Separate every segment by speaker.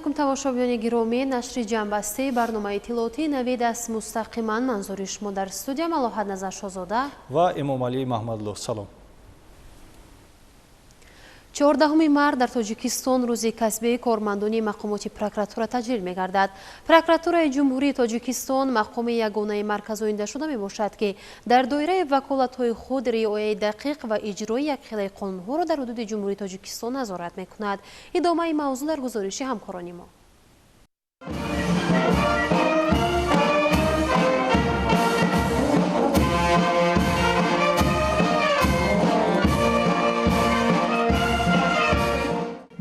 Speaker 1: Тамошобинони гиромӣ, нашри ҷамъбастаи барномаи иттилоотии Навид аст. Мустақиман манзури шумо дар студия Малоҳат Назаршозода
Speaker 2: ва Эмомалӣ Маҳмадло. Салом.
Speaker 1: 14 март дар Тоҷикистон рӯзи касбии кормандони мақомоти прокуратура таҷлил мегардад. Прокуратураи Ҷумҳурии Тоҷикистон мақоми ягонаи марказоиндашуда мебошад, ки дар доираи ваколатҳои худ риояи дақиқ ва иҷрои якхелаи қонунҳоро дар ҳудуди Ҷумҳурии Тоҷикистон назорат мекунад. Идомаи мавзӯъ дар гузориши ҳамкорони мо.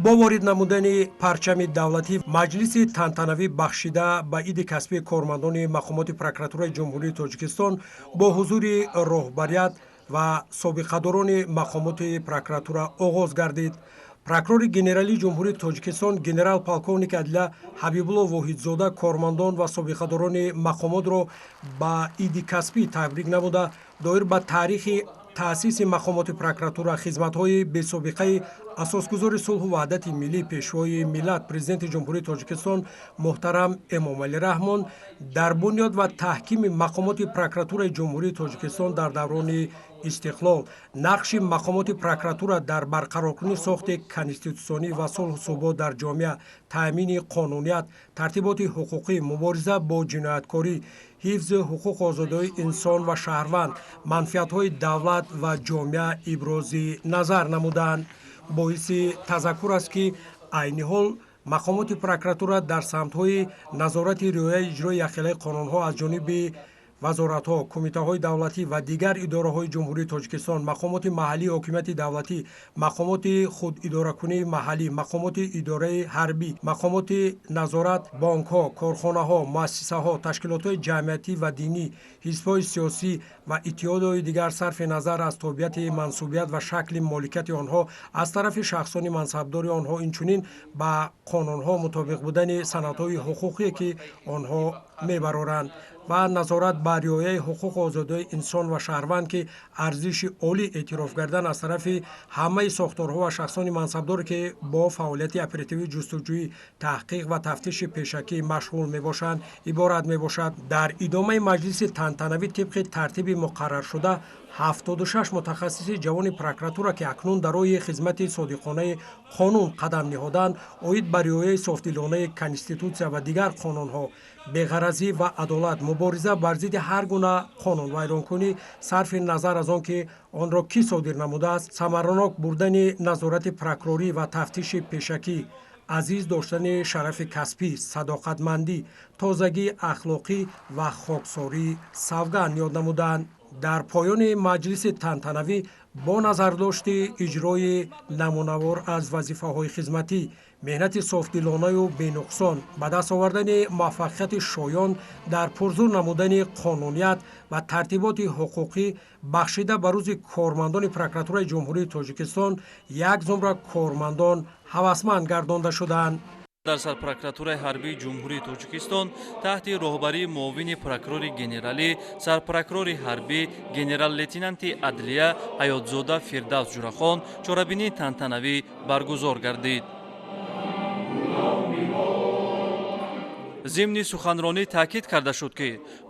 Speaker 3: Бо ворид намудани парчами давлатӣ маҷлиси тантанавӣ бахшида ба иди касбии кормандони мақомоти прокуратураи Ҷумҳурии Тоҷикистон бо ҳузури роҳбарият ва собиқадорони мақомоти прокуратура оғоз гардид. Прокурори генералии Ҷумҳурии Тоҷикистон генерал-полковник адлия Ҳабибулло Воҳидзода кормандон ва собиқадорони мақомотро ба иди касбӣ табрик намуда, доир ба таърихи таъсиси мақомоти прокуратура, хизматҳои бесобиқаи асосгузори сулҳу ваҳдати миллӣ, Пешвои миллат, Президенти Ҷумҳурии Тоҷикистон муҳтарам Эмомалӣ Раҳмон дар бунёд ва таҳкими мақомоти прокуратураи Ҷумҳурии Тоҷикистон дар даврони истиқлол, нақши мақомоти прокуратура дар барқароркунии сохти конститутсионӣ ва сулҳу субот дар ҷомеа, таъмини қонуният, тартиботи ҳуқуқӣ, мубориза бо ҷинояткорӣ, ҳифзи ҳуқуқу озодиҳои инсон ва шаҳрванд, манфиатҳои давлат ва ҷомеа ибрози назар намуданд. Боиси тазаккур аст, ки айни ҳол мақомоти прокуратура дар самтҳои назорати риояи иҷрои якхелаи қонунҳо аз ҷониби вазоратҳо, кумитаҳои давлатӣ ва дигар идораҳои Ҷумҳурии Тоҷикистон, мақомоти маҳаллии ҳокимияти давлатӣ, мақомоти худидоракунии маҳаллӣ, мақомоти идораи ҳарбӣ, мақомоти назорат, бонкҳо, корхонаҳо, муассисаҳо, ташкилотҳои ҷамъиятӣ ва динӣ, ҳизбҳои сиёсӣ ва иттиҳодҳои дигар сарфи назар аз тобеияти мансубият ва шакли моликияти онҳо аз тарафи шахсони мансабдори онҳо, инчунин ба қонунҳо мутобиқ будани санадҳои ҳуқуқие, ки онҳо мебароранд, ва назорат ба риояи ҳуқуқу озодиҳои инсон ва шаҳрванд, ки арзиши олӣ эътироф гардан аз тарафи ҳамаи сохторҳо ва шахсони мансабдоре, ки бо фаъолияти оперативӣ, ҷустуҷӯӣ, таҳқиқ ва тафтиши пешакӣ машғул мебошанд, иборат мебошад. Дар идомаи маҷлиси тантанавӣ тибқи тартиби муқарраршуда 76 мутахассиси ҷавони прокуратура, ки акнун дар роҳи хизмати содиқонаи қонун қадам ниҳоданд, оид ба риояи софдилонаи конститутсия ва дигар қонунҳо, беғаразӣ ва адолат, мубориза бар зидди ҳар гуна қонунвайронкунӣ сарфи назар аз он ки онро кӣ содир намудааст, самаранок бурдани назорати прокурорӣ ва тафтиши пешакӣ, азиз доштани шарафи касбӣ, садоқатмандӣ, тозагии ахлоқӣ ва хоксорӣ савганд ёд намуданд. Дар поёни маҷлиси тантанавӣ бо назардошти иҷрои намунавор аз вазифаҳои хизматӣ, меҳнати софдилонаю бенуқсон, ба даст овардани муваффақияти шоён дар пурзур намудани қонуният ва тартиботи ҳуқуқӣ бахшида ба рӯзи кормандони прокуратураи Ҷумҳурии Тоҷикистон як зумра кормандон ҳавасманд гардонда шуданд.
Speaker 4: Дар сарпрокуратураи ҳарбии Ҷумҳурии Тоҷикистон таҳти роҳбарии муовини прокурори генералӣ, сарпрокурори ҳарбӣ, генерал-лейтенанти адлия Ҳаётзода Фирдавс Ҷурахон чорабинии тантанавӣ баргузор гардид. Зимни суханронӣ таъкид карда шуд, ки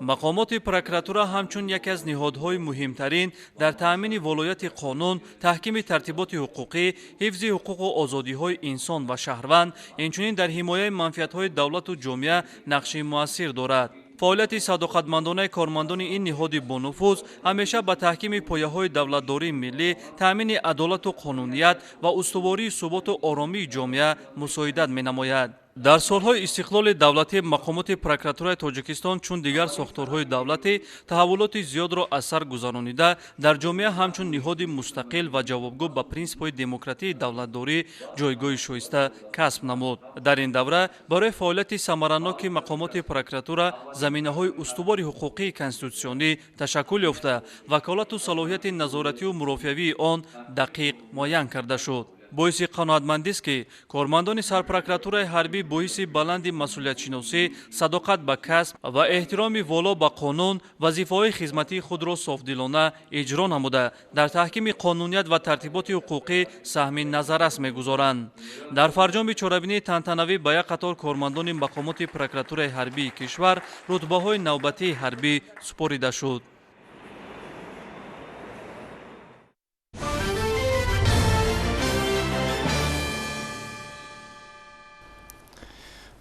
Speaker 4: мақомоти прокуратура ҳамчун яке аз ниҳодҳои муҳимтарин дар таъмини волояти қонун, таҳкими тартиботи ҳуқуқӣ, ҳифзи ҳуқуқу озодиҳои инсон ва шаҳрванд, инчунин дар ҳимояи манфиатҳои давлату ҷомеа нақши муассир дорад. Фаъолияти садоқатмандонаи кормандони ин ниҳоди бонуфуз ҳамеша ба таҳкими пояҳои давлатдории миллӣ, таъмини адолату қонуният ва устувории суботу оромии ҷомеа мусоидат менамояд. Дар солҳои истиқлоли давлатӣ мақомоти прокуратураи Тоҷикистон чун дигар сохторҳои давлатӣ таҳаввулоти зиёдро аз сар гузаронида, дар ҷомеа ҳамчун ниҳоди мустақил ва ҷавобгӯ ба принсипҳои демократии давлатдорӣ ҷойгоҳи шоиста касб намуд. Дар ин давра барои фаъолияти самараноки мақомоти прокуратура заминаҳои устувори ҳуқуқии конститутсионӣ ташаккул ёфта, ваколату салоҳияти назоратию мурофиавии он дақиқ муайян карда шуд. Боиси қаноатмандист, ки кормандони сарпрокуратураи ҳарбӣ бо ҳисси баланди масъулиятшиносӣ, садоқат ба касб ва эҳтироми воло ба қонун вазифаҳои хизматии худро софдилона иҷро намуда, дар таҳкими қонуният ва тартиботи ҳуқуқӣ саҳми назаррас мегузоранд. Дар фарҷоми чорабинии тантанавӣ ба як қатор кормандони мақомоти прокуратураи ҳарбии кишвар рутбаҳои навбатии ҳарбӣ супорида шуд.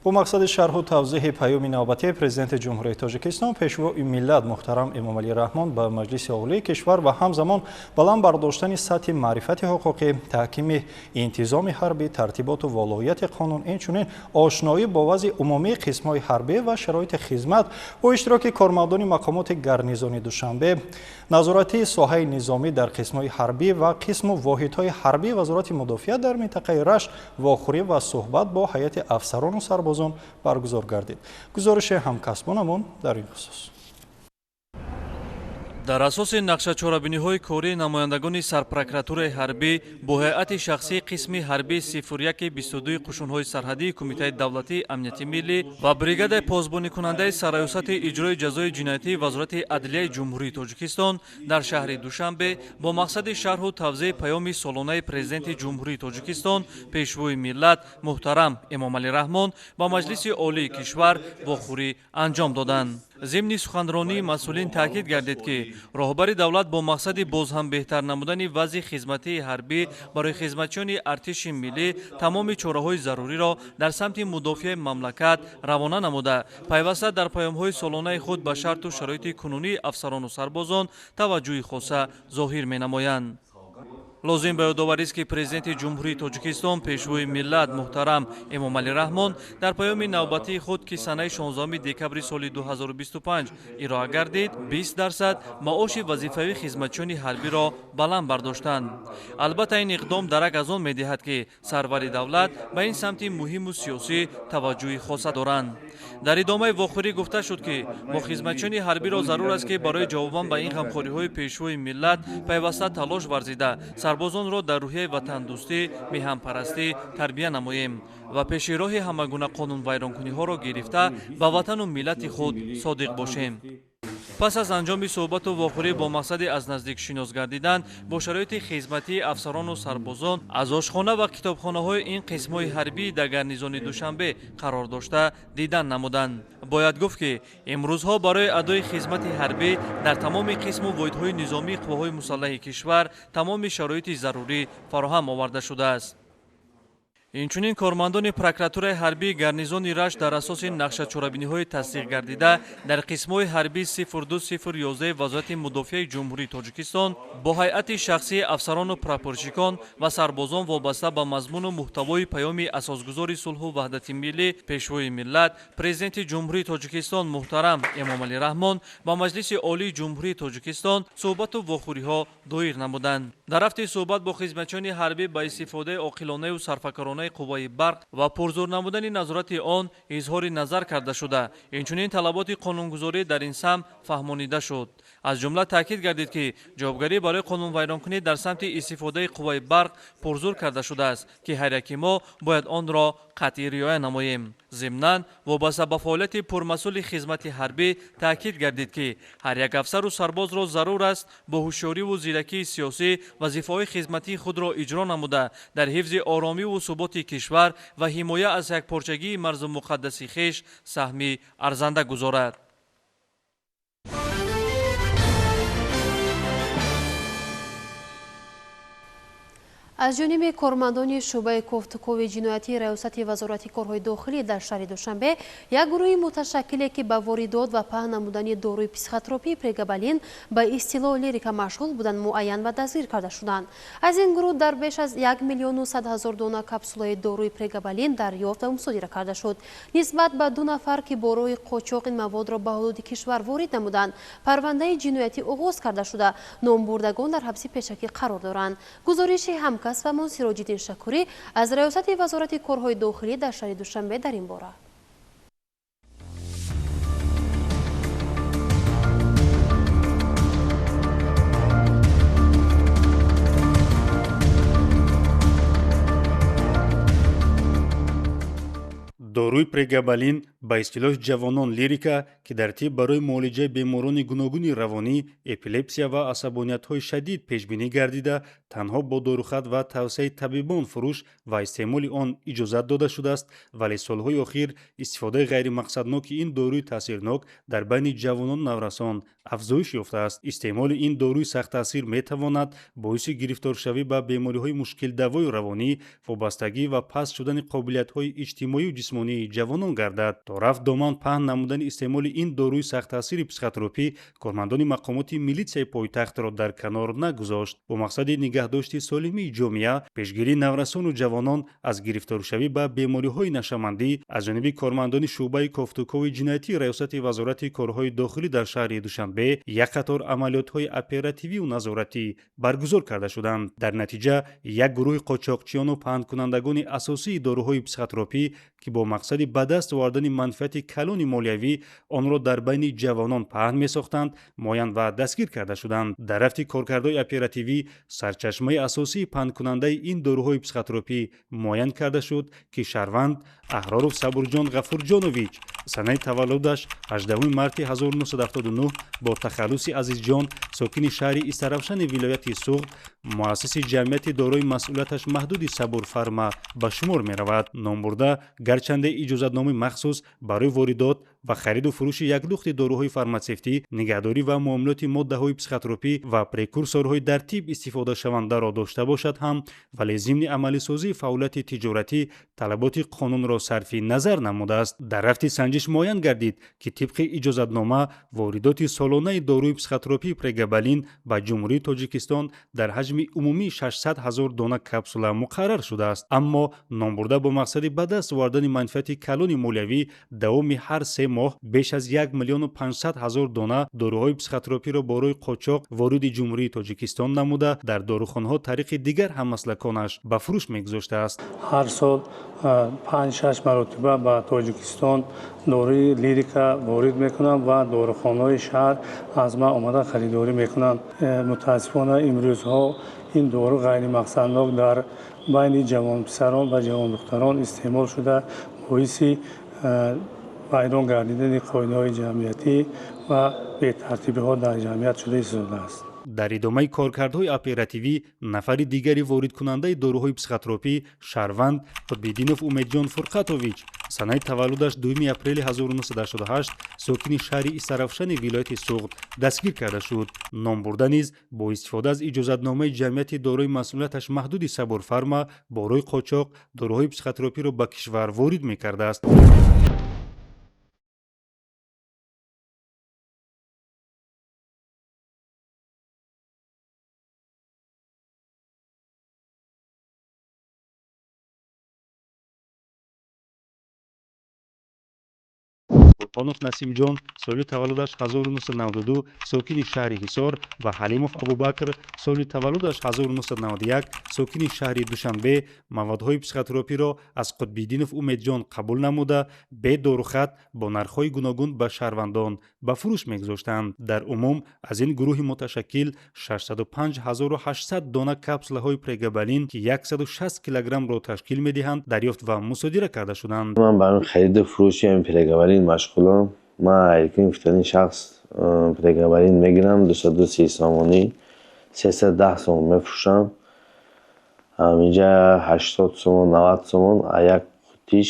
Speaker 2: Бо мақсади шарҳу тавзеҳи паёми навбатии Президенти Ҷумҳурии Тоҷикистон, Пешвои миллат муҳтарам Эмомалӣ Раҳмон ба Маҷлиси Олии кишвар ва ҳамзамон баланд бардоштани сатҳи маърифати ҳуқуқӣ, таҳкими интизоми ҳарбӣ, тартиботу волоияти қонун, инчунин ошноӣ бо вазъи умумии қисмҳои ҳарбӣ ва шароити хизмат бо иштироки кормандони мақомоти гарнизони Душанбе, назоратии соҳаи низомӣ дар қисмҳои ҳарбӣ ва қисму воҳидҳои ҳарбии Вазорати мудофиа дар минтақаи Рашт вохӯрӣ ва суҳбат бо ҳайати афсарону сарбозон баргузор гардид. Гузориши ҳамкасбонамон дар ин хусус.
Speaker 4: Дар асоси нақшачорабиниҳои кории намояндагони сарпрокуратураи ҳарбӣ бо ҳайати шахсии қисми ҳарбии 01-22 қушунҳои сарҳадии Кумитаи давлатии амнияти миллӣ ва бригадаи посбоникунандаи сарраёсати иҷрои ҷазои ҷиноятии Вазорати адлияи Ҷумҳурии Тоҷикистон дар шаҳри Душанбе бо мақсади шарҳу тавзеҳи паёми солонаи Президенти Ҷумҳурии Тоҷикистон, Пешвои миллат муҳтарам Эмомалӣ Раҳмон ба Маҷлиси Олии кишвар вохӯрӣ анҷом доданд. Зимни суханронии масъулин таъкид гардид, ки роҳбари давлат бо мақсади боз ҳам беҳтар намудани вазъи хизматии ҳарбӣ барои хизматчиёни артиши миллӣ тамоми чораҳои заруриро дар самти мудофиаи мамлакат равона намуда, пайваста дар паёмҳои солонаи худ ба шарту шароити кунунии афсарону сарбозон таваҷҷӯҳи хоса зоҳир менамоянд. Лозим ба ёдоварист, ки Президенти Ҷумҳурии Тоҷикистон, Пешвои миллат муҳтарам Эмомалӣ Раҳмон дар паёми навбатии худ, ки санаи 16 декабри соли 2025 ироа гардид, 20% маоши вазифавии хизматчиёни ҳарбиро баланд бардоштанд. Албатта, ин иқдом дарак аз он медиҳад, ки сарвари давлат ба ин самти муҳиму сиёсӣ таваҷҷӯҳи хоса доранд. Дар идомаи вохӯрӣ гуфта шуд, ки мо хизматчиёни ҳарбиро зарур аст, ки барои ҷавобан ба ин ғамхориҳои Пешвои миллат пайваста талош варзида, сарбозонро дар рӯҳияи ватандӯстӣ, меҳанпарастӣ тарбия намоем ва пеши роҳи ҳамагуна қонунвайронкуниҳоро гирифта, ба ватану миллати худ содиқ бошем. Пас аз анҷоми суҳбату вохӯрӣ бо мақсади аз наздик шинос гардидан бо шароити хизматии афсарону сарбозон аз ошхона ва китобхонаҳои ин қисмҳои ҳарбии дар гарнизони Душанбе қарор дошта дидан намуданд. Бояд гуфт, ки имрӯзҳо барои адои хизмати ҳарбӣ дар тамоми қисму воҳидҳои низомии қувваҳои мусаллаҳи кишвар тамоми шароити зарурӣ фароҳам оварда шудааст. Инчунин кормандони прокуратураи ҳарбии гарнизони Рашт дар асоси нақшачорабиниҳои тасдиқ гардида дар қисмҳои ҳарбии 02-011 Вазорати мудофиаи Ҷумҳурии Тоҷикистон бо ҳайати шахсии афсарону прапорщикон ва сарбозон вобаста ба мазмуну муҳтавои паёми асосгузори сулҳу ваҳдати миллӣ, Пешвои миллат, Президенти Ҷумҳурии Тоҷикистон муҳтарам Эмомалӣ Раҳмон ба Маҷлиси Олии Ҷумҳурии Тоҷикистон суҳбату вохӯриҳо доир намуданд. Дар рафти суҳбат бо хизматчиёни ҳарбӣ ба истифодаи оқилонаю сарфакоронаи қувваи барқ ва пурзур намудани назорати он изҳори назар карда шуда, инчунин талаботи қонунгузорӣ дар ин самт фаҳмонида шуд. Аз ҷумла таъкид гардид, ки ҷавобгарӣ барои қонунвайронкунӣ дар самти истифодаи қувваи барқ пурзур карда шудааст, ки ҳар яки мо бояд онро қатъӣ риоя намоем. Зимнан вобаста ба фаъолияти пурмасъули хизмати ҳарбӣ таъкид гардид, ки ҳар як афсару сарбозро зарур аст бо ҳушёриву зиракии сиёсӣ вазифаҳои хизматии худро иҷро намуда, дар ҳифзи оромиву суботи кишвар ва ҳимоя аз якпорчагии марзу муқаддаси хеш саҳми арзанда гузорад.
Speaker 1: Аз ҷониби кормандони шӯъбаи кофтукови ҷиноятии Раёсати Вазорати корҳои дохилӣ дар шаҳри Душанбе як гурӯҳи муташаккиле, ки ба воридот ва паҳн намудани доруи психотропии прегабалин, ба истилоҳ лирика, машғул буданд, муайян ва дастгир карда шуданд. Аз ин гурӯҳ дар беш аз 1 100 000 дона капсулаи доруи прегабалин дарёфт ва мусодира карда шуд. Нисбат ба ду нафар, ки бо роҳи қочоқ ин маводро ба ҳудуди кишвар ворид намуданд, парвандаи ҷиноятӣ оғоз карда шуда, номбурдагон дар ҳабси пешакӣ қарор доранд. Гузориши ҳамкасбамон Сироҷиддин Шакурӣ аз Раёсати Вазорати корҳои дохилӣ дар шаҳри Душанбе дар ин бора.
Speaker 5: Доруи прегабалин, ба истилоҳи ҷавонон лирика, ки дар тиб барои муолиҷаи беморони гуногуни равонӣ, эпилепсия ва асабониятҳои шадид пешбинӣ гардида, танҳо бо дорухат ва тавсияи табибон фурӯш ва истеъмоли он иҷозат дода шудааст, вале солҳои охир истифодаи ғайримақсадноки ин доруи таъсирнок дар байни ҷавонону наврасон афзоиш ёфтааст. Истеъмоли ин доруи сахттаъсир метавонад боиси гирифторшавӣ ба бемориҳои мушкилдавою равонӣ, вобастагӣ ва паст шудани қобилиятҳои иҷтимоию ҷисмонии ҷавонон гардад. То рафт доман паҳн намудани истеъмоли ин доруи сахттаъсири психотропӣ кормандони мақомоти милитсияи пойтахтро дар канор нагузошт. Бо мақсади нигаҳдошти солимии ҷомеа, пешгирии наврасону ҷавонон аз гирифторшавӣ ба бемориҳои нашъамандӣ аз ҷониби кормандони шӯъбаи кофтукови ҷиноятии Раёсати Вазорати корҳои дохилӣ дар шаҳри Душанбе як қатор амалиётҳои оперативию назоратӣ баргузор карда шуданд. Дар натиҷа як гурӯҳи қочоқчиёну паҳнкунандагони асосии доруҳои психотропӣ, ки бо мақсади ба даст овардани манфиати калони молиявӣ онро дар байни ҷавонон паҳн месохтанд, муайян ва дастгир карда шуданд. Дар рафти коркардҳои оперативӣ сарчашмаи асосии паҳнкунандаи ин доруҳои психотропӣ муайян карда шуд, ки шаҳрванд Аҳроров Сабурҷон Ғафурҷонович, санаи таваллудаш 18 марти 1979, бо тахаллуси Азизҷон, сокини шаҳри Истаравшани вилояти Суғд, муассиси ҷамъияти дорои масъулияташ маҳдуди Сабурфарма ба шумор меравад. Номбурда гарчанде иҷозатномаи махсус барои воридот ва хариду фурӯши як лухти доруҳои фарматсевтӣ, нигаҳдорӣ ва муомилоти моддаҳои психотропӣ ва прекурсорҳои дар тиб истифодашавандаро дошта бошад ҳам, вале зимни амалисозии фаъолияти тиҷоратӣ талаботи қонунро сарфи назар намудааст. Дар рафти санҷиш муайян гардид, ки тибқи иҷозатнома воридоти солонаи доруи психотропии прегабалин ба Ҷумҳурии Тоҷикистон дар ҳаҷми умумии 600 ҳазор дона капсула муқаррар шудааст. Аммо номбурда бо мақсади ба даст овардани манфиати калони молиявӣ давоми ҳар 3 моҳ беш аз 1 500 000 дона доруҳои психотропиро бо роҳи қочоқ вориди Ҷумҳурии Тоҷикистон намуда, дар дорухонаҳо тариқи дигар ҳаммаслаконаш ба фурӯш мегузоштааст.
Speaker 6: Ҳар сол 5-6 маротиба ба Тоҷикистон доруи лирика ворид мекунанд ва дорухонаҳои шаҳр аз ман омада харидорӣ мекунанд. Мутаассифона имрӯзҳо ин дору ғайримақсаднок дар байни ҷавонписарон ва ҷавондухтарон истеъмол шуда, боиси вайрон гардидани қоидаҳои ҷамъиятӣ ва бетартибиҳо дар ҷамъият шуда истодааст.
Speaker 5: Дар идомаи коркардҳои оперативӣ нафари дигари воридкунандаи доруҳои психотропӣ шаҳрванд Қутбиддинов Умедҷон Фурқатович, санаи таваллудаш 2 апрели 1988, сокини шаҳри Истаравшани вилояти Суғд дастгир карда шуд. Номбурда низ бо истифода аз иҷозатномаи ҷамъияти дорои масъулияташ маҳдуди Сабурфарма бо роҳи қочоқ доруҳои психотропиро ба кишвар ворид мекардааст. Қурбонов Насимҷон, соли таваллудаш 1992, сокини шаҳри Ҳисор, ва Ҳалимов Абубакр, соли таваллудаш 1991, сокини шаҳри Душанбе, маводҳои психотропиро аз Қутбиддинов Умедҷон қабул намуда, бе дорухат бо нархҳои гуногун ба шаҳрвандон ба фурӯш мегузоштанд. Дар умум аз ин гурӯҳи муташаккил 605 800 дона капсулаҳои прегабалин, ки 160 килограммро ташкил медиҳанд, дарёфт ва мусодира карда шуданд.
Speaker 7: Ман барои хариду фурӯши ҳамин прегабалин машғулам. Ман якум гуфтани шахс прегабалин мегирам, 230 сомонӣ, 310 сомон мефурӯшам. Ҳаминҷа 80 сомон, 90 сомон як қутиш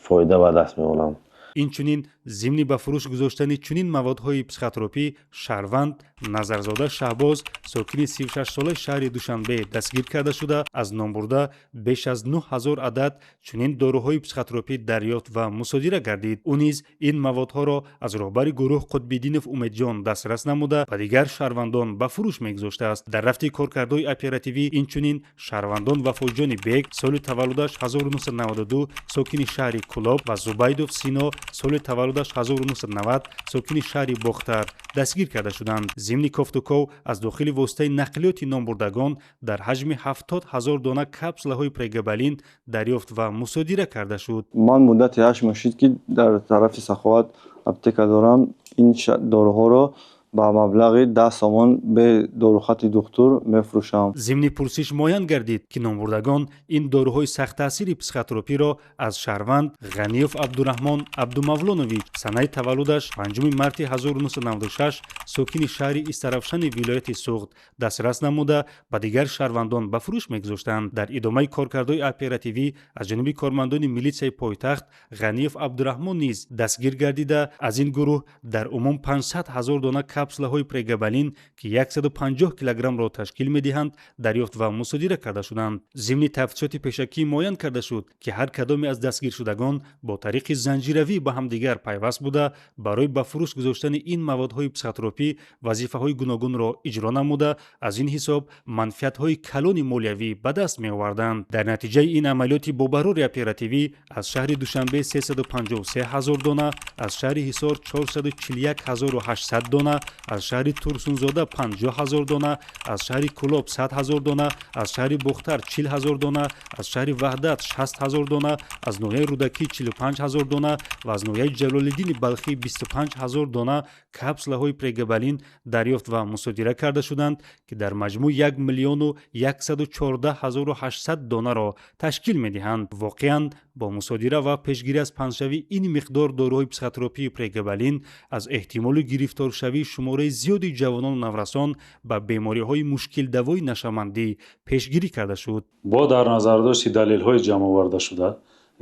Speaker 7: фоида ба даст меорам.
Speaker 5: Инчунин зимни ба фурӯш гузоштани чунин маводҳои психотропӣ шаҳрванд Назарзода Шаҳбоз, сокини 36-солаи шаҳри Душанбе дастгир карда шуда, аз номбурда беш аз 9000 адад чунин доруҳои психотропӣ дарёфт ва мусодира гардид. Ӯ низ ин маводҳоро аз роҳбари гурӯҳ Қутбиддинов Умедҷон дастрас намуда, ба дигар шаҳрвандон ба фурӯш мегузоштааст. Дар рафти коркардҳои оперативӣ инчунин шаҳрвандон Вафоҷони Бег, соли таваллудаш 1992, сокини шаҳри Кӯлоб, ва Зубайдов Сино, соли таваллудаш 1990, сокини шаҳри Бохтар дастгир карда шуданд. Зимни кофтуков аз дохили воситаи нақлиёти номбурдагон дар ҳаҷми 70 000 дона капсулаҳои прегабалин дарёфт ва мусодира карда шуд.
Speaker 8: Ман муддати 8 моҳ шуд, ки дар тарафи Саховат аптека дорам. Ин доруҳоро Ба маблағи 10 сомон бе дорухати духтур мефурӯшам.
Speaker 5: Зимни пурсиш муайян гардид, ки номбурдагон ин доруҳои сахттаъсири психотропиро аз шаҳрванд Ғаниев Абдураҳмон Абдумавлонович, санаи таваллудаш 5 марти 1996, сокини шаҳри Истаравшани вилояти Суғд, дастрас намуда, ба дигар шаҳрвандон ба фурӯш мегузоштанд. Дар идомаи коркардҳои оперативӣ аз ҷониби кормандони милитсияи пойтахт Ғаниев Абдураҳмон низ дастгир гардида, аз ин гурӯҳ дар умум 500 ҳазор дона капсулаҳои прегабалин, ки 150 килограммро ташкил медиҳанд, дарёфт ва мусодира карда шуданд. Зимни тафтишоти пешакӣ муайян карда шуд, ки ҳар кадоме аз дастгиршудагон бо тариқи занҷиравӣ ба ҳамдигар пайваст буда, барои ба фурӯш гузоштани ин маводҳои психотропӣ вазифаҳои гуногунро иҷро намуда, аз ин ҳисоб манфиатҳои калони молиявӣ ба даст меоварданд. Дар натиҷаи ин амалиёти бобарори оперативӣ аз шаҳри Душанбе 353 ҳазор дона, аз шаҳри Ҳисор 441 800 дона, аз шаҳри Турсунзода 50 ҳазор дона, аз шаҳри Кӯлоб 100 ҳазор дона, аз шаҳри Бохтар 40 ҳазор дона, аз шаҳри Ваҳдат 60 ҳазор дона, аз ноҳияи Рӯдакӣ 45 ҳазор дона ва аз ноҳияи Ҷалолиддини Балхӣ 25 ҳазор дона капсулаҳои прегабалин дарёфт ва мусодира карда шуданд, ки дар маҷмӯъ 1 114 800 донаро ташкил медиҳанд. Воқеан бо мусодира ва пешгирӣ аз паҳншавии ин миқдор доруҳои психотропии прегабалин аз эҳтимоли гирифторшавии шумораи зиёди ҷавонону наврасон ба бемориҳои мушкилдавои нашъамандӣ пешгирӣ карда шуд.
Speaker 9: Бо дар назардошти далелҳои ҷамъовардашуда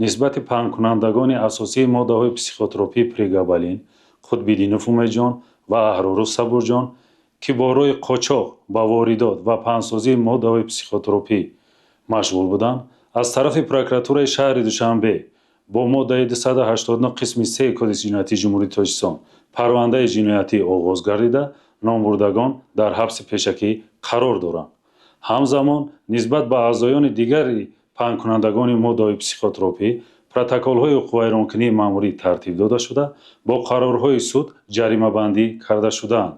Speaker 9: нисбати паҳнкунандагони асосии моддаҳои психотропии прегабалин Қутбиддинов Умедҷон ва Аҳроров Сабурҷон, ки бо роҳи қочоқ ба воридот ва паҳнсозии моддаҳои психотропӣ машғул буданд, аз тарафи прокуратураи шаҳри Душанбе бо моддаи 289 қисми 3 Кодекси ҷиноятии Ҷумҳурии Тоҷикистон парвандаи ҷиноятӣ оғоз гардида, номбурдагон дар ҳабси пешакӣ қарор доранд. Ҳамзамон нисбат ба аъзоёни дигари паҳнкунандагони моддаҳои психотропӣ протоколҳои ҳуқуқвайронкунии маъмурӣ тартиб дода шуда, бо қарорҳои суд ҷаримабандӣ карда шудаанд.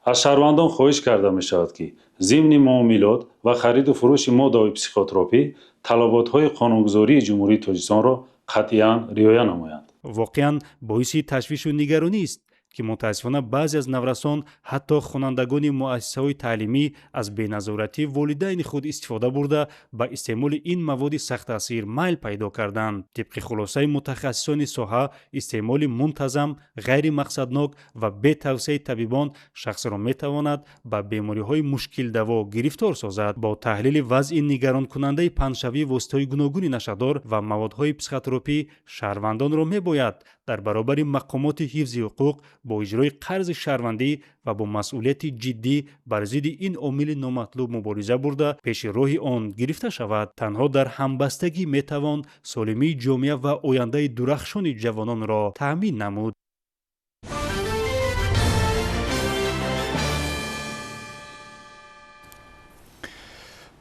Speaker 9: Аз шаҳрвандон хоҳиш карда мешавад, ки зимни муомилот ва хариду фурӯши моддаҳои психотропӣ талаботҳои қонунгузории Ҷумҳурии Тоҷикистонро қатъиян риоя намоянд.
Speaker 5: Воқеан боиси ташвишу нигаронист, ки мутаассифона баъзе аз наврасон, ҳатто хонандагони муассисаҳои таълимӣ, аз беназоратии волидайни худ истифода бурда, ба истеъмоли ин маводи сахттаъсир майл пайдо карданд. Тибқи хулосаи мутахассисони соҳа, истеъмоли мунтазам, ғайримақсаднок ва бе тавсияи табибон шахсро метавонад ба бемориҳои мушкилдаво гирифтор созад. Бо таҳлили вазъи нигаронкунандаи паҳншавии воситаҳои гуногуни нашъадор ва маводҳои психотропӣ шаҳрвандонро мебояд дар баробари мақомоти ҳифзи ҳуқуқ бо иҷрои қарзи шаҳрвандӣ ва бо масъулияти ҷиддӣ бар зидди ин омили номатлуб мубориза бурда, пеши роҳи он гирифта шавад. Танҳо дар ҳамбастагӣ метавон солимии ҷомеа ва ояндаи дурахшони ҷавононро таъмин намуд.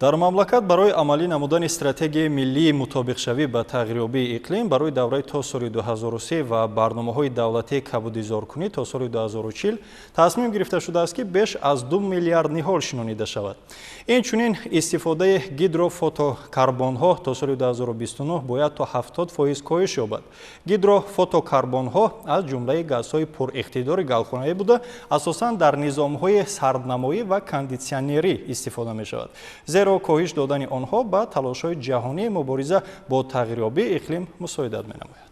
Speaker 2: Дар мамлакат барои амалӣ намудани стратегияи миллии мутобиқшавӣ ба тағйирёбии иқлим барои давраи то соли 2003 ва барномаҳои давлатии кабудизоркунӣ то соли 2040 тасмим гирифта шудааст, ки беш аз 2 миллиард ниҳол шинонида шавад. Инчунин истифодаи гидрофотокарбонҳо то соли 2029 бояд то 70% коҳиш ёбад. Гидрофотокарбонҳо аз ҷумлаи газҳои пуриқтидори галхонаӣ буда, асосан дар низомҳои сарднамоӣ ва кондитсионерӣ истифода мешавад. Зеро коҳиш додани онҳо ба талошҳои ҷаҳонии мубориза бо тағйирёбии иқлим мусоидат менамояд.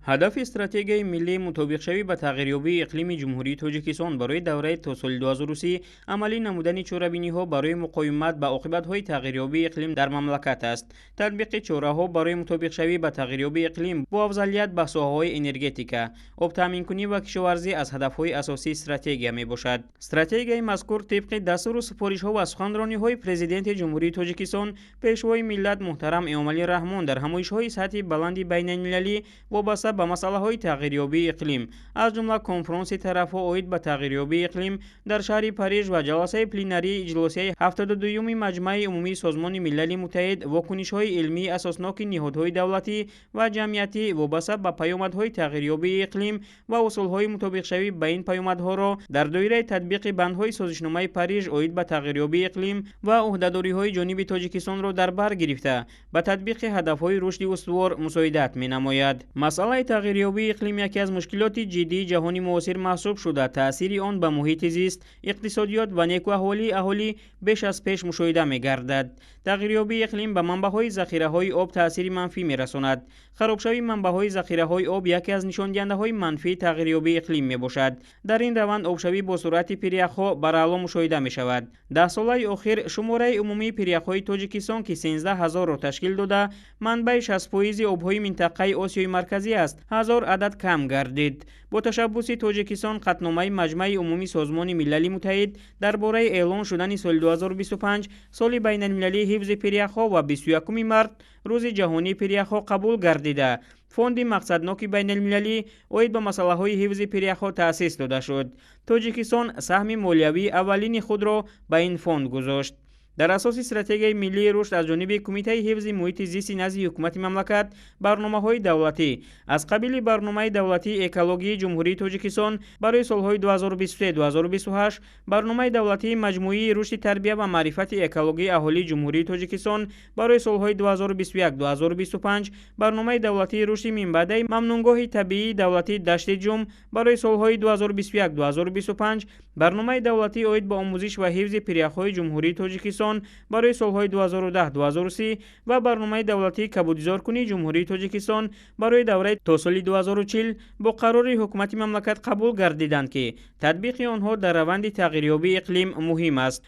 Speaker 10: Ҳадафи стратегияи миллии мутобиқшавӣ ба тағйирёбии иқлими Ҷумҳурии Тоҷикистон барои давраи то соли 2030 амалӣ намудани чорабиниҳо барои муқовимат ба оқибатҳои тағйирёбии иқлим дар мамлакат аст. Татбиқи чораҳо барои мутобиқшавӣ ба тағйирёбии иқлим бо афзалият ба соҳаҳои энергетика, обтаъминкунӣ ва кишоварзӣ аз ҳадафҳои асосии стратегия мебошад. Стратегияи мазкур тибқи дастуру супоришҳо ва суханрониҳои Президенти Ҷумҳурии Тоҷикистон, Пешвои миллат муҳтарам Эмомалӣ Раҳмон дар ҳамоишҳои сатҳи баланди байналмилалӣ вобаста ба масъалаҳои тағйирёбии иқлим, аз ҷумла конфронси тарафҳо оид ба тағйирёбии иқлим дар шаҳри Париж ва ҷаласаи пленарии иҷлосияи 72-юми Маҷмаи умумии Созмони Милали Муттаҳид, вокунишҳои илмии асосноки ниҳодҳои давлатӣ ва ҷамъиятӣ вобаста ба паёмадҳои тағйирёбии иқлим ва усулҳои мутобиқшавӣ ба ин паёмадҳоро дар доираи татбиқи бандҳои созишномаи Париж оид ба тағйирёбии иқлим ва ӯҳдадориҳои ҷониби Тоҷикистонро дар бар гирифта, ба татбиқи ҳадафҳои рушди устувор мусоидат менамояд. Масъалаи Масъалаи тағйирёбии иқлим яке аз мушкилоти ҷиддии ҷаҳони муосир маҳсуб шуда, таъсири он ба муҳити зист, иқтисодиёт ва некуаҳволии аҳолӣ беш аз пеш мушоҳида мегардад. Тағйирёбии иқлим ба манбаъҳои захираҳои об таъсири манфӣ мерасонад. Харобшавии манбаъҳои захираҳои об яке аз нишондиҳандаҳои манфии тағйирёбии иқлим мебошад. Дар ин раванд обшавӣ бо суръати пиряхҳо бараъло мушоҳида мешавад. Даҳсолаи охир шумораи умумии пиряхҳои Тоҷикистон, ки 13 ҳазорро ташкил дода, манбаи 60% обҳои минтақаи Осиёи Марказӣ аст, 1000 адад кам гардид. Бо ташаббуси Тоҷикистон қатъномаи Маҷмаи Умумии Созмони Милали Муттаҳид дар бораи эълон шудани соли 2025 соли байналмилалии ҳифзи пиряхҳо ва 21 март рӯзи ҷаҳонии пиряхҳо қабул гардида, фонди мақсадноки байналмилалӣ оид ба масъалаҳои ҳифзи пиряхҳо таъсис дода шуд. Тоҷикистон саҳми молиявии аввалини худро ба ин фонд гузошт. Дар асоси стратегияи миллии рушд аз ҷониби Кумитаи ҳифзи муҳити зисти назди ҳукумати мамлакат барномаҳои давлатӣ аз қабили барномаи давлатии экологии Ҷумҳурии Тоҷикистон барои солҳои 2023-2028, барномаи давлатии маҷмӯии рушди тарбия ва маърифати экологии аҳолии Ҷумҳурии Тоҷикистон барои солҳои 2021-2025, барномаи давлатии рушди минбаъдаи мамнунгоҳи табиии давлатии Дашти Ҷум барои солҳои 2021-2025, барномаи давлатии оид ба омӯзиш ва ҳифзи пиряхҳои Ҷумҳурии Тоҷикистон барои солҳои 2010-2030 ва барномаи давлатии кабудизоркунии Ҷумҳурии Тоҷикистон барои давраи то соли 2040 бо қарори ҳукумати мамлакат қабул гардиданд, ки татбиқи онҳо дар раванди тағйирёбии иқлим муҳим аст.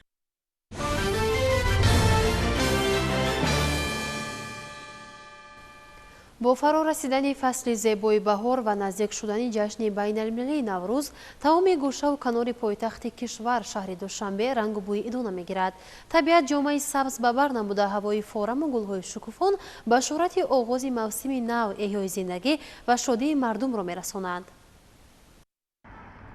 Speaker 1: Бо фаро расидани фасли зебои баҳор ва наздик шудани ҷашни байналмилалии Наврӯз, тамоми гӯшаву канори пойтахти кишвар, шаҳри Душанбе, рангу бӯи идона мегирад. Табиат ҷомаи сабз ба бар намуда, ҳавои фораму гулҳои шукуфон ба шӯҳрати оғози мавсими нав, эҳёи зиндагӣ ва шодии мардумро мерасонанд.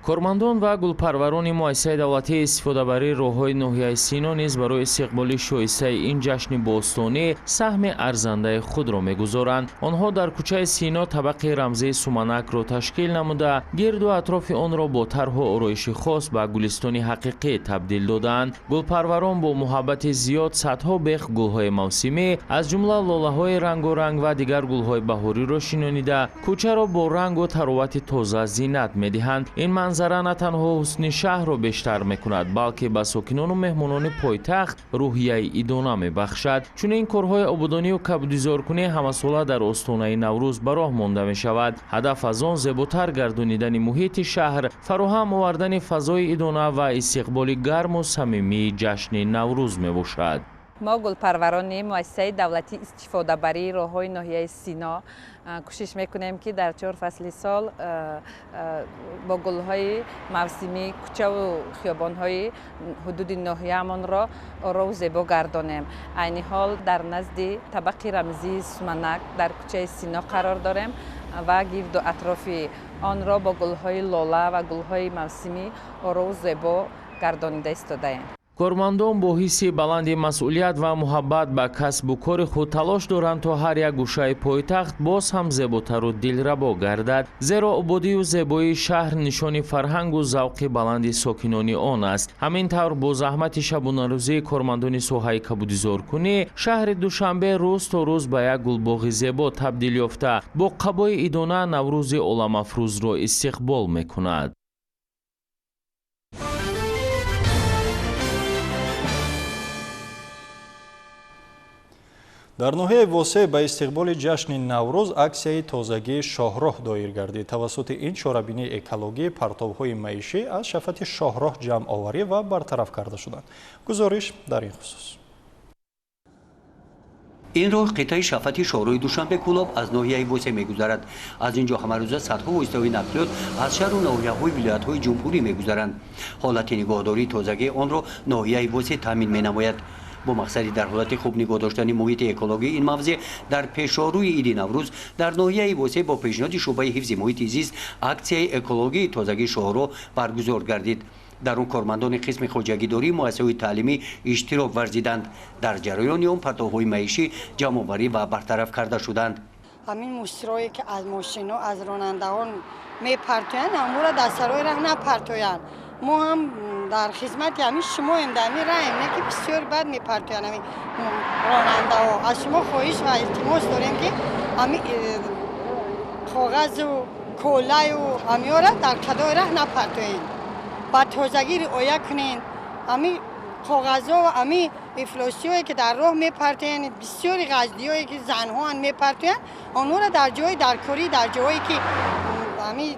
Speaker 11: Кормандон ва гулпарварони муассисаи давлатии истифодабарии роҳҳои ноҳияи Сино низ барои истиқболи шоистаи ин ҷашни бостонӣ саҳми арзандаи худро мегузоранд. Онҳо дар кӯчаи Сино табақи рамзии суманакро ташкил намуда, гирду атрофи онро бо тарҳу ороиши хос ба гулистони ҳақиқӣ табдил додаанд. Гулпарварон бо муҳаббати зиёд садҳо бех гулҳои мавсимӣ, аз ҷумла лолаҳои рангоранг ва дигар гулҳои баҳориро шинонида, кӯчаро бо рангу таровати тоза зинат медиҳанд. Ин манзара на танҳо ҳусни шаҳрро бештар мекунад, балки ба сокинону меҳмонони пойтахт рӯҳияи идона мебахшад. Чунин корҳои ободонию кабудизоркунӣ ҳамасола дар остонаи Наврӯз ба роҳ монда мешавад. Ҳадаф аз он зеботар гардонидани муҳити шаҳр, фароҳам овардани фазои идона ва истиқболи гарму самимии ҷашни Наврӯз мебошад.
Speaker 12: Мо гулпарварони муассисаи давлатии истифодабарии роҳҳои ноҳияи Сино кӯшиш мекунем, ки дар 4 фасли сол бо гулҳои мавсимӣ кӯчаву хиёбонҳои ҳудуди ноҳияамонро орову зебо гардонем. Айни ҳол дар назди табақи рамзии суманак дар кӯчаи Сино қарор дорем ва гирду атрофи онро бо гулҳои лола ва гулҳои мавсимӣ орову зебо гардонида истодаем.
Speaker 11: Кормандон бо ҳисси баланди масъулият ва муҳаббат ба касбу кори худ талош доранд, то ҳар як гӯшаи пойтахт боз ҳам зеботару дилрабо гардад. Зеро ободию зебоии шаҳр нишони фарҳангу завқи баланди сокинони он аст. Ҳамин тавр бо заҳмати шабонарӯзии кормандони соҳаи кабудизоркунӣ шаҳри Душанбе рӯз то рӯз ба як гулбоғи зебо табдил ёфта, бо қабои идона Наврӯзи оламафрӯзро истиқбол мекунад.
Speaker 2: Дар ноҳияи Восеъ ба истиқболи ҷашни Наврӯз аксияи тозагии шоҳроҳ доир гардид. Тавассути ин чорабинии экологӣ партовҳои маишӣ аз шафати шоҳроҳ ҷамъоварӣ ва бартараф карда шуданд. Гузориш дар ин хусус.
Speaker 13: Ин роҳ қитъаи шафати шоҳроҳи Душанбе Кӯлоб аз ноҳияи Восеъ мегузарад. Аз ин ҷо ҳамарӯза садҳо воситаҳои нақлиёт аз шаҳру ноҳияҳои вилоятҳои ҷумҳурӣ мегузаранд. Ҳолати нигоҳдории тозагии онро ноҳияи Восеъ таъмин менамояд. Бо мақсади дар ҳолати хуб нигоҳ доштани муҳити экологӣ ин мавзеъ дар пешорӯи иди Наврӯз дар ноҳияи Восеъ бо пешниҳоди шӯъбаи ҳифзи муҳити зист аксияи экологии тозагии шоҳроҳ баргузор гардид. Дар он кормандони қисми хоҷагидории муассисаҳои таълимӣ иштирок варзиданд. Дар ҷараёни он партовҳои маишӣ ҷамъоварӣ ва бартараф карда шуданд.
Speaker 14: Ҳамин мушрое ки аз мошино, аз ронандаҳон мепартоянд, ҳамонро дар сарои раҳ напартоянд. Мо ҳам дар хизмати ҳамин шумоем, дар ҳамин раҳем, не ки бисёр бад мепартоянд ҳамин ронандаҳо. Аз шумо хоҳиш ва илтимос дорем, ки ҳамин Коғазу колаю ҳамиёра дар кадои раҳ напартоен, ба тозагӣ риоя кунен. Ҳами коғазҳо ва ҳами ифлосиҳое ки дар роҳ мепартоянд, бисёри ғаздиҳое ки занҳоан мепартоянд, онҳоро дар ҷои даркорӣ, дар ҷоҳое ки ҳами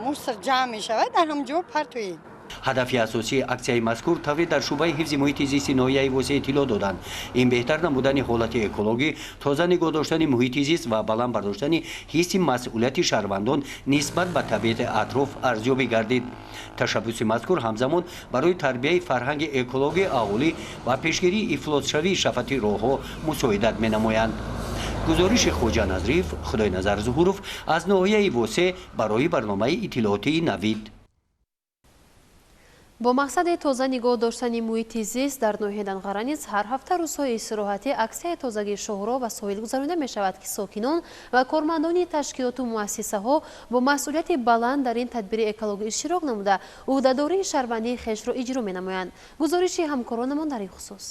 Speaker 14: мусор ҷамъ мешавад, дар ҳамон ҷо партоед.
Speaker 13: Ҳадафи асосии аксияи мазкур тавре дар шӯъбаи ҳифзи муҳити зисти ноҳияи Восеъ иттилоъ доданд, ин беҳтар намудани ҳолати экологӣ, тоза нигоҳ доштани муҳити зист ва баланд бардоштани ҳисси масъулияти шаҳрвандон нисбат ба табиати атроф арзёбӣ гардид. Ташаббуси мазкур ҳамзамон барои тарбияи фарҳанги экологии аҳолӣ ва пешгирии ифлосшавии шафати роҳҳо мусоидат менамоянд. Гузориши Хоҷа Назриев, Худойназар Зуҳуров аз ноҳияи Восеъ барои барномаи иттилоотии Навид.
Speaker 1: Бо мақсади тоза нигоҳ доштани муҳити зист дар ноҳияи Данғара низ ҳар ҳафта рӯзҳои истироҳатӣ аксияи тозагии шоҳроҳ ва соҳил гузаронида мешавад, ки сокинон ва кормандони ташкилоту муассисаҳо бо масъулияти баланд дар ин тадбири экологӣ иштирок намуда, ӯҳдадории шаҳрвандии хешро иҷро менамоянд. Гузориши ҳамкоронамон дар ин хусус.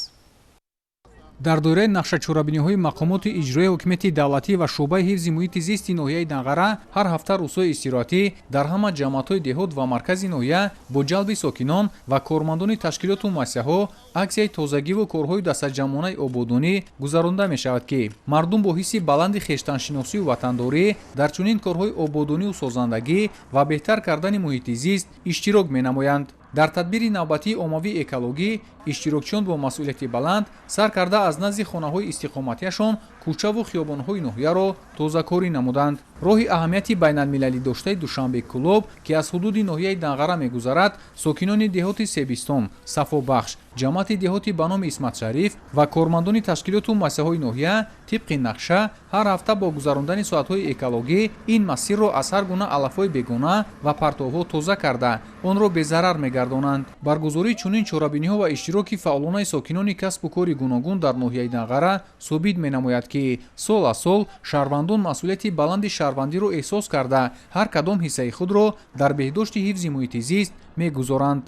Speaker 15: Дар доираи нақшачорабиниҳои мақомоти иҷроияи ҳукумати давлатӣ ва шӯъбаи ҳифзи муҳити зисти ноҳияи Данғара ҳар ҳафта рӯзҳои истироҳатӣ дар ҳама ҷамоатҳои деҳот ва маркази ноҳия бо ҷалби сокинон ва кормандони ташкилоту муассисаҳо аксияи тозагиву корҳои дастаҷамъонаи ободонӣ гузаронда мешавад, ки мардум бо ҳисси баланди хештаншиносию ватандорӣ дар чунин корҳои ободонию созандагӣ ва беҳтар кардани муҳити зист иштирок менамоянд. Дар тадбири навбатии оммавии экологӣ иштирокчиён бо масъулияти баланд сар карда аз назди хонаҳои истиқоматиашон кӯчаву хиёбонҳои ноҳияро тозакорӣ намуданд. Роҳи аҳамияти байналмилалӣ доштаи Душанбе Кӯлоб, ки аз ҳудуди ноҳияи Данғара мегузарад, сокинони деҳоти Себистон, Сафобахш, ҷамоати деҳоти ба номи Исматшариф ва кормандони ташкилоту муассисаҳои ноҳия тибқи нақша ҳар ҳафта бо гузарондани соатҳои экологӣ ин масирро аз ҳар гуна алафҳои бегона ва партовҳо тоза карда, онро безарар мегардонанд. Баргузории чунин чорабиниҳо ва иштироки фаъолонаи сокинони касбу кори гуногун дар ноҳияи Данғара собит менамояд, ки сол аз сол шаҳрвандон масъулияти баланди шаҳрвандиро эҳсос карда, ҳар кадом ҳиссаи худро дар беҳдошти ҳифзи муҳити зист мегузоранд.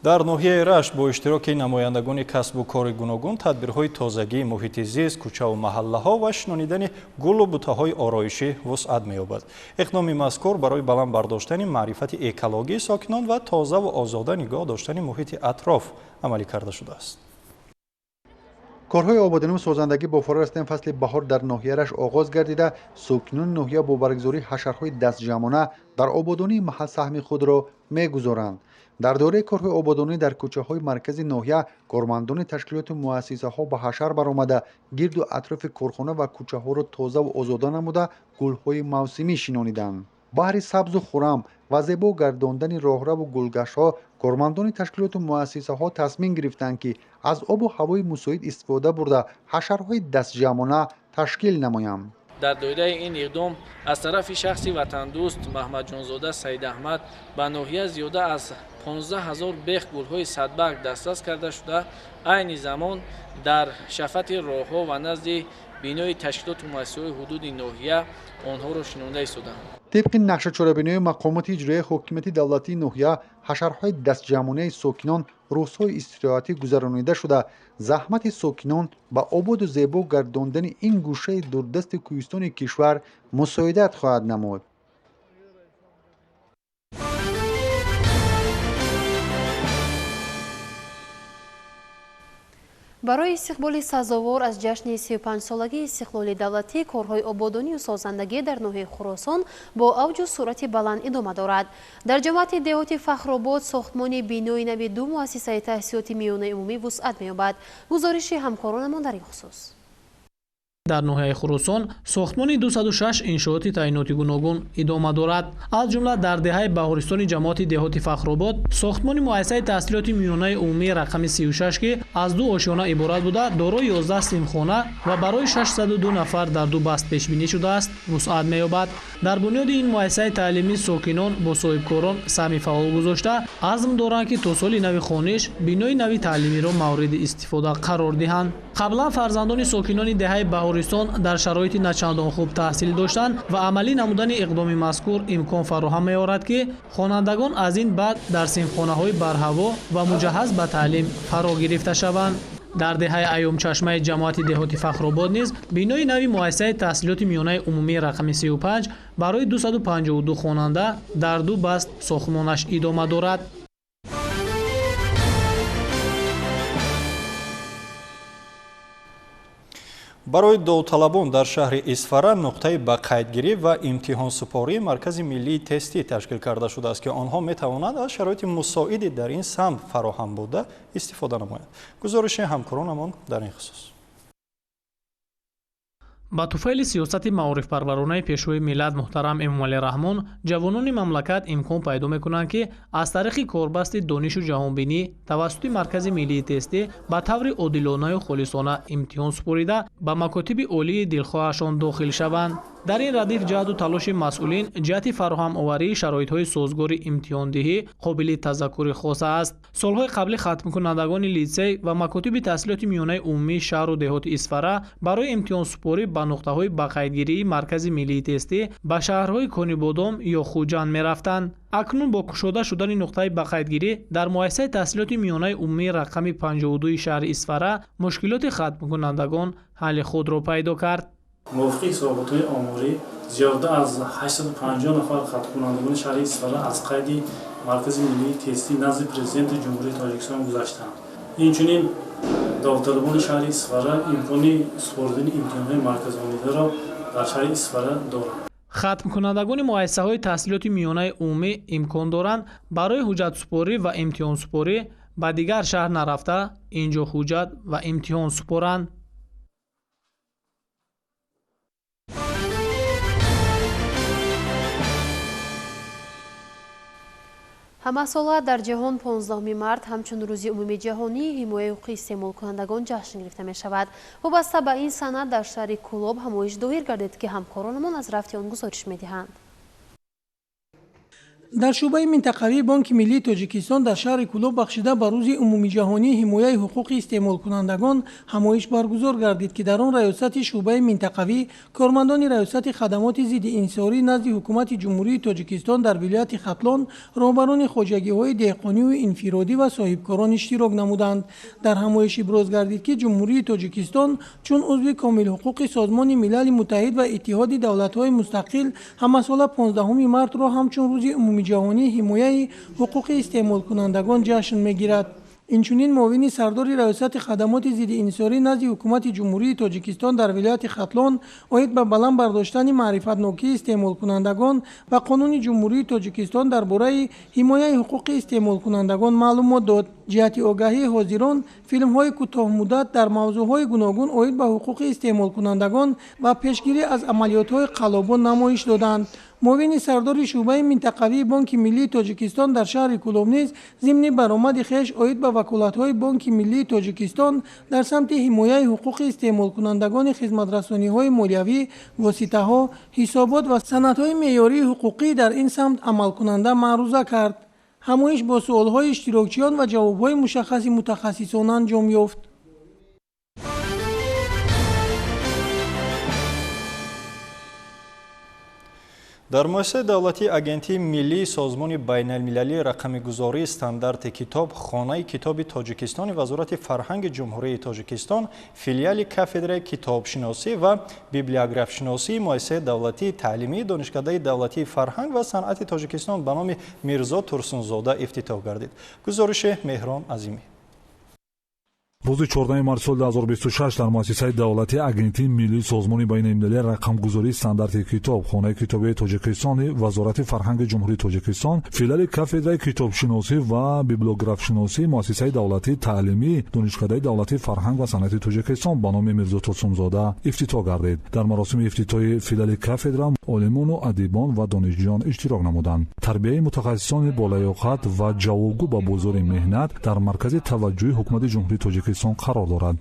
Speaker 2: Дар ноҳияи Рашт бо иштироки намояндагони касбу кори гуногун тадбирҳои тозагии муҳити зист, кӯчаву маҳаллаҳо ва шинонидани гулу бутаҳои ороишӣ вусъат меёбад. Иқдоми мазкур барои баланд бардоштани маърифати экологии сокинон ва тозаву озода нигоҳ доштани муҳити атроф амалӣ карда шудааст.
Speaker 16: Корҳои ободониву созандагӣ бо фаро расидани фасли баҳор дар ноҳияи Рашт оғоз гардида, сокинони ноҳия бо баргузории ҳашарҳои дастҷамъона дар ободонии маҳал саҳми худро мегузоранд. Дар доираи корҳои ободонӣ дар кӯчаҳои маркази ноҳия кормандони ташкилоту муассисаҳо ба ҳашар баромада, гирду атрофи корхона ва кӯчаҳоро тозаву озода намуда, гулҳои мавсимӣ шинониданд. Баҳри сабзу хуррам ва зебо гардондани роҳраву гулгаштҳо кормандони ташкилоту муассисаҳо тасмим гирифтанд, ки аз обу ҳавои мусоид истифода бурда ҳашарҳои дастҷамъона ташкил намоянд.
Speaker 17: Дар доираи ин иқдом аз тарафи шахси ватандӯст Маҳмадҷонзода Саидаҳмад ба ноҳия зиёда аз 15 000 бех гулҳои садбарг дастрас карда шуда, айни замон дар шафати роҳҳо ва назди бинои ташкилоту муассисаҳои ҳудуди ноҳия онҳоро шинонда истоданд.
Speaker 16: Тибқи нақшачорабиниҳои мақомоти иҷроияи ҳокимияти давлатии ноҳия ҳашарҳои дастҷамъонаи сокинон рӯзҳои истироҳатӣ гузаронида шуда, заҳмати сокинон ба ободу зебо гардондани ин гӯшаи дурдасти кӯҳистони кишвар мусоидат хоҳад намуд.
Speaker 1: Барои истиқболи сазовор аз ҷашни 35-солагии истиқлоли давлатӣ корҳои ободонию созандагӣ дар ноҳияи Хуросон бо авҷу суръати баланд идома дорад. Дар ҷамоати деҳоти Фахробод сохтмони бинои нави ду муассисаи таҳсилоти миёнаи умумӣ вусъат меёбад. Гузориши ҳамкоронамон дар ин хусус.
Speaker 18: Дар ноҳияи Хуросон сохтмони 206 иншооти таъиноти гуногун идома дорад. Аз ҷумла дар деҳаи Баҳористони ҷамоати деҳоти Фахробод сохтмони муассисаи таҳсилоти миёнаи умумии рақами 36, ки аз ду ошёна иборат буда, дорои 11 синфхона ва барои 602 нафар дар ду баст пешбинӣ шудааст, вусъат меёбад. Дар бунёди ин муассисаи таълимӣ сокинон бо соҳибкорон саҳми фаъол гузошта, азм доранд, ки то соли нави хониш бинои нави таълимиро мавриди истифода қарор диҳанд. Қаблан фарзандони сокинони деҳаи Баҳористон дар шароити начандон хуб таҳсил доштанд ва амалӣ намудани иқдоми мазкур имкон фароҳам меорад, ки хонандагон аз ин баъд дар синфхонаҳои барҳаво ва муҷаҳҳаз ба таълим фаро гирифта шаванд. Дар деҳаи Айёмчашмаи ҷамоати деҳоти Фахробод низ бинои нави муассисаи таҳсилоти миёнаи умумии рақами 35 барои 252 хонанда дар ду баст сохтмонаш идома дорад.
Speaker 2: Барои довталабон дар шаҳри Исфара нуқтаи ба қайдгирӣ ва имтиҳонсупории Маркази миллии тестӣ ташкил карда шудааст, ки онҳо метавонанд аз шароити мусоиди дар ин самт фароҳам буда истифода намоянд. Гузориши ҳамкоронамон дар ин хусус.
Speaker 18: Ба туфайли сиёсати маорифпарваронаи Пешвои миллат муҳтарам Эмомалӣ Раҳмон ҷавонони мамлакат имкон пайдо мекунанд, ки аз тариқи корбасти донишу ҷаҳонбинӣ тавассути Маркази миллии тестӣ ба таври одилонаю холисона имтиҳон супорида ба макотиби олии дилхоҳашон дохил шаванд. Дар ин радиф ҷаҳду талоши масъулин ҷиҳати фароҳамоварии шароитҳои созгори имтиҳондиҳӣ қобили тазаккури хоса аст. Солҳои қаблӣ хатмкунандагони литсей ва макотиби таҳсилоти миёнаи умумии шаҳру деҳоти Исфара барои имтиҳонсупорӣ ба нуқтаҳои ба қайдгирии Маркази миллии тестӣ ба шаҳрҳои Конибодом ё Хуҷанд мерафтанд. Акнун бо кушода шудани нуқтаи бақайдгирӣ дар муассисаи таҳсилоти миёнаи умумии рақами 52 шаҳри Исфара мушкилоти хатмкунандагон ҳалли худро пайдо кард.
Speaker 19: Мувофиқи ҳисоботҳои оморӣ зиёда аз 850 нафар хатмкунандагони шаҳри Исфара аз қайди Маркази миллии тестӣ назди Президенти Ҷумҳурии Тоҷикистон гузаштанд. Инчунин довталабони шаҳри Исфара имкони супоридани имтиҳонҳои марказонидаро дар шаҳри Исфара доранд.
Speaker 18: Хатмкунандагони муассисаҳои таҳсилоти миёнаи умумӣ имкон доранд барои ҳуҷҷатсупорӣ ва имтиҳонсупорӣ ба дигар шаҳр нарафта ин ҷо ҳуҷҷат ва имтиҳон супоранд.
Speaker 1: Ҳамасола дар ҷаҳон 15 март ҳамчун рӯзи умумии ҷаҳонии ҳимояи ҳуқуқи истеъмолкунандагон ҷашн гирифта мешавад. Вобаста ба ин сана дар шаҳри Кӯлоб ҳамоиш доир гардид, ки ҳамкоронамон аз рафти он гузориш медиҳанд.
Speaker 20: Дар шӯъбаи минтақавии Бонки миллии Тоҷикистон дар шаҳри Кӯлоб бахшида ба рӯзи умумиҷаҳонии ҳимояи ҳуқуқи истеъмолкунандагон ҳамоиш баргузор гардид, ки дар он раёсати шӯъбаи минтақавӣ, кормандони раёсати хадамоти зидди инҳисорӣ назди Ҳукумати Ҷумҳурии Тоҷикистон дар вилояти Хатлон, роҳбарони хоҷагиҳои деҳқонию инфиродӣ ва соҳибкорон иштирок намуданд. Дар ҳамоиш иброз гардид, ки Ҷумҳурии Тоҷикистон чун узви комилҳуқуқи Созмони Милали Муттаҳид ва Иттиҳоди Давлатҳои Мустақил ҳамасола 15 мартро ҳамчун рӯзи умумиҷаҳонии ҳимояи ҳуқуқи истеъмолкунандагон ҷашн мегирад. Инчунин муовини сардори раёсати хадамоти зидди инҳисорӣ назди Ҳукумати Ҷумҳурии Тоҷикистон дар вилояти Хатлон оид ба баланд бардоштани маърифатнокии истеъмолкунандагон ва Қонуни Ҷумҳурии Тоҷикистон дар бораи ҳимояи ҳуқуқи истеъмолкунандагон маълумот дод. Ҷиҳати огаҳии ҳозирон филмҳои кӯтоҳмуддат дар мавзӯъҳои гуногун оид ба ҳуқуқи истеъмолкунандагон ва пешгирӣ аз амалиётҳои қаллобон намоиш доданд. Муовини сардори шӯъбаи минтақавии Бонки миллии Тоҷикистон дар шаҳри Кӯлоб низ зимни баромади хеш оид ба ваколатҳои Бонки миллии Тоҷикистон дар самти ҳимояи ҳуқуқи истеъмолкунандагони хизматрасониҳои молиявӣ, воситаҳо, ҳисобот ва санадҳои меъёрии ҳуқуқӣ дар ин самт амалкунанда маъруза кард. Ҳамоиш бо суолҳои иштирокчиён ва ҷавобҳои мушаххаси мутахассисон анҷом ёфт.
Speaker 2: Дар муассисаи давлатии Агентии миллии Созмони байналмилалии рақамигузории стандарти китоб Хонаи китоби Тоҷикистони Вазорати фарҳанги Ҷумҳурии Тоҷикистон филиали кафедраи китобшиносӣ ва библиографшиносии муассисаи давлатии таълимии Донишкадаи давлатии фарҳанг ва санъати Тоҷикистон ба номи Мирзо Турсунзода ифтитоҳ гардид. Гузориши Меҳрон Азимӣ.
Speaker 21: Рӯзи 14 март соли 2026 дар муассисаи давлатии Агентии миллии Созмони байналмилалии рақамгузории стандарти китоб Хонаи китобии Тоҷикистони Вазорати фарҳанги Ҷумҳурии Тоҷикистон филиали кафедраи китобшиносӣ ва библиографшиносии муассисаи давлатии таълимии Донишкадаи давлатии фарҳанг ва санъати Тоҷикистон ба номи Мирзо Турсунзода ифтитоҳ гардид. Дар маросими ифтитоҳи филиали кафедра олимону адибон ва донишҷӯён иштирок намуданд. Тарбияи мутахассисони болаёқат ва ҷавобгӯ ба бозори меҳнат дар маркази таваҷҷӯҳи Ҳукумати Ҷумҳурии Тоҷикистон қарор дорад.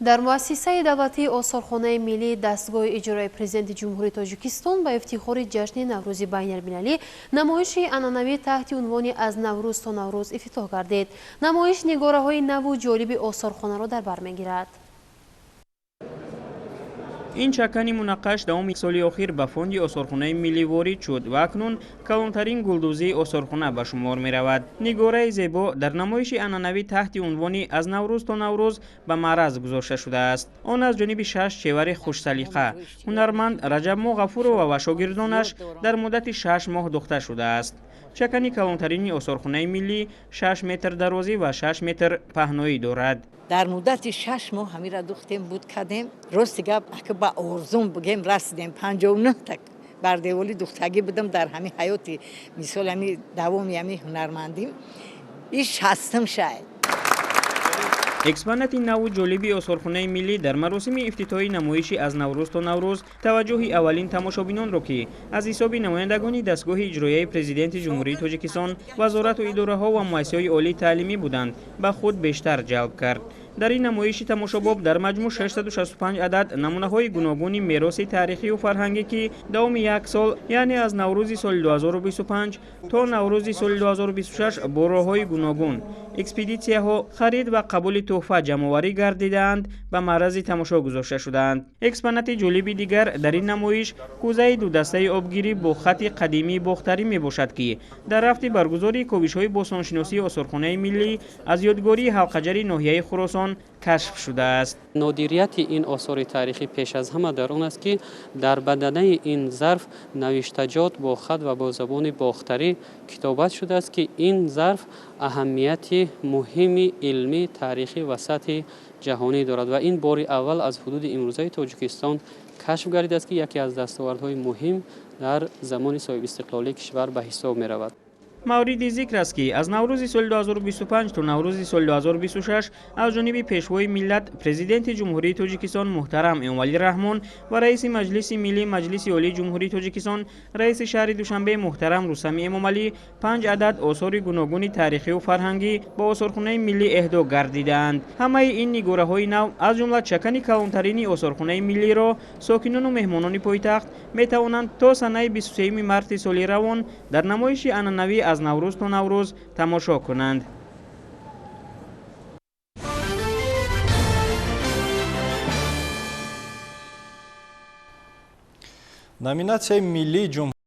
Speaker 1: Дар муассисаи давлатии Осорхонаи миллии дастгоҳи иҷрои Президенти Ҷумҳурии Тоҷикистон ба ифтихори ҷашни Наврӯзи байналмилалӣ намоиши анъанавӣ таҳти унвони «Аз Наврӯз то Наврӯз» ифтитоҳ гардид. Намоиш нигораҳои наву ҷолиби осорхонаро дар бар мегирад.
Speaker 10: Ин чакани мунаққаш давоми соли охир ба фонди осорхонаи миллӣ ворид шуд ва акнун калонтарин гулдӯзии осорхона ба шумор меравад. Нигораи зебо дар намоиши анъанавӣ таҳти унвони «Аз Наврӯз то Наврӯз» ба маъраз гузошта шудааст. Он аз ҷониби 6 чевари хушсалиқа ҳунарманд Раҷабмо Ғафурова ва шогирдонаш дар муддати 6 моҳ духта шудааст. Чакани калонтарини осорхонаи миллӣ 6 метр дарозӣ ва 6 метр паҳноӣ дорад.
Speaker 3: Дар муддати 6 моҳ ҳамира духтем, буд кардем. Рости гап, ака ба орзум бигем, расидем. 59 та бардеволӣ духтагӣ будам дар ҳамин ҳаёти, мисол ҳами давоми ҳами ҳунармандим. Ин 60-м шайд.
Speaker 10: Экспонати наву ҷолиби осорхонаи миллӣ дар маросими ифтитоҳи намоиши «Аз Наврӯз то Наврӯз» таваҷҷӯҳи аввалин тамошобинонро, ки аз ҳисоби намояндагони дастгоҳи иҷроияи Президенти Ҷумҳурии Тоҷикистон, вазорату идораҳо ва муассисаҳои олии таълимӣ буданд, ба худ бештар ҷалб кард. Дар ин намоиши тамошобоб дар маҷмӯъ 665 адад намунаҳои гуногуни мероси таърихию фарҳангӣ, ки давоми як сол, яъне аз Наврӯзи соли 2025 то Наврӯзи соли 2026 бо роҳҳои гуногун, экспедитсияҳо, харид ва қабули тӯҳфа ҷамъоварӣ гардидаанд, ба маърази тамошо гузошта шудаанд. Экспонати ҷолиби дигар дар ин намоиш кӯзаи дудастаи обгирӣ бо хати қадимии бохтарӣ мебошад, ки дар рафти баргузории ковишҳои бостоншиносии осорхонаи миллӣ аз ёдгории ҳалқаҷари ноҳияи Хуросон кашф шудааст.
Speaker 22: Нодирияти ин осори таърихӣ пеш аз ҳама дар он аст, ки дар баданаи ин зарф навиштаҷот бо хат ва бо забони бохтарӣ китобат шудааст, ки ин зарф аҳамияти муҳими илмӣ, таърихӣ ва сатҳи ҷаҳонӣ дорад ва ин бори аввал аз ҳудуди имрӯзаи Тоҷикистон кашф гардидааст, ки яке аз дастовардҳои муҳим дар замони соҳибистиқлолии кишвар ба ҳисоб меравад.
Speaker 10: Мавриди зикр аст, ки аз Наврӯзи соли 2025 то Наврӯзи соли 2026 аз ҷониби Пешвои миллат, Президенти Ҷумҳурии Тоҷикистон муҳтарам Эмомалӣ Раҳмон ва раиси Маҷлиси Миллӣ Маҷлиси Олии Ҷумҳурии Тоҷикистон, раиси шаҳри Душанбе муҳтарам Рустами Эмомалӣ 5 адад осори гуногуни таърихию фарҳангӣ ба осорхонаи миллӣ эҳдо гардидаанд. Ҳамаи ин нигораҳои нав, аз ҷумла чакани калонтарини осорхонаи миллиро сокинону меҳмонони пойтахт метавонанд то санаи 23 марти соли равон дар намоиши анъанавӣ аз Наврӯз то Наврӯз тамошо кунанд.
Speaker 2: Номинатсияи миллии ҷумҳурӣ